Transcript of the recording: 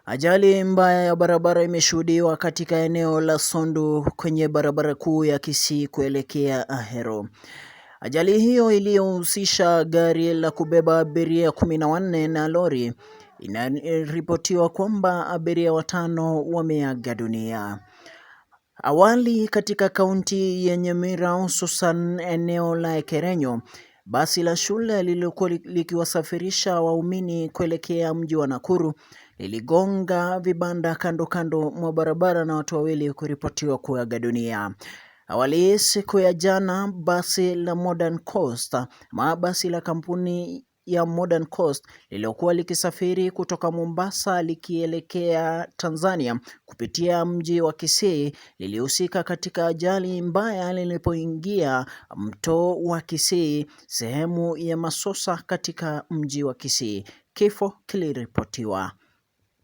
Ajali mbaya ya barabara imeshuhudiwa katika eneo la Sondu kwenye barabara kuu ya Kisii kuelekea Ahero. Ajali hiyo iliyohusisha gari la kubeba abiria 14 na lori inaripotiwa kwamba abiria 5 wameaga dunia. Awali katika kaunti ya Nyamira, hususan eneo la Ekerenyo, basi la shule lililokuwa likiwasafirisha waumini kuelekea mji wa Nakuru liligonga vibanda kando kando mwa barabara na watu 2 kuripotiwa kuaga dunia. Awali siku ya jana, basi la Modern Coast, mabasi la kampuni ya Modern Coast lililokuwa likisafiri kutoka Mombasa likielekea Tanzania kupitia mji wa Kisii lilihusika katika ajali mbaya lilipoingia mto wa Kisii sehemu ya Masosa katika mji wa Kisii. Kifo kiliripotiwa.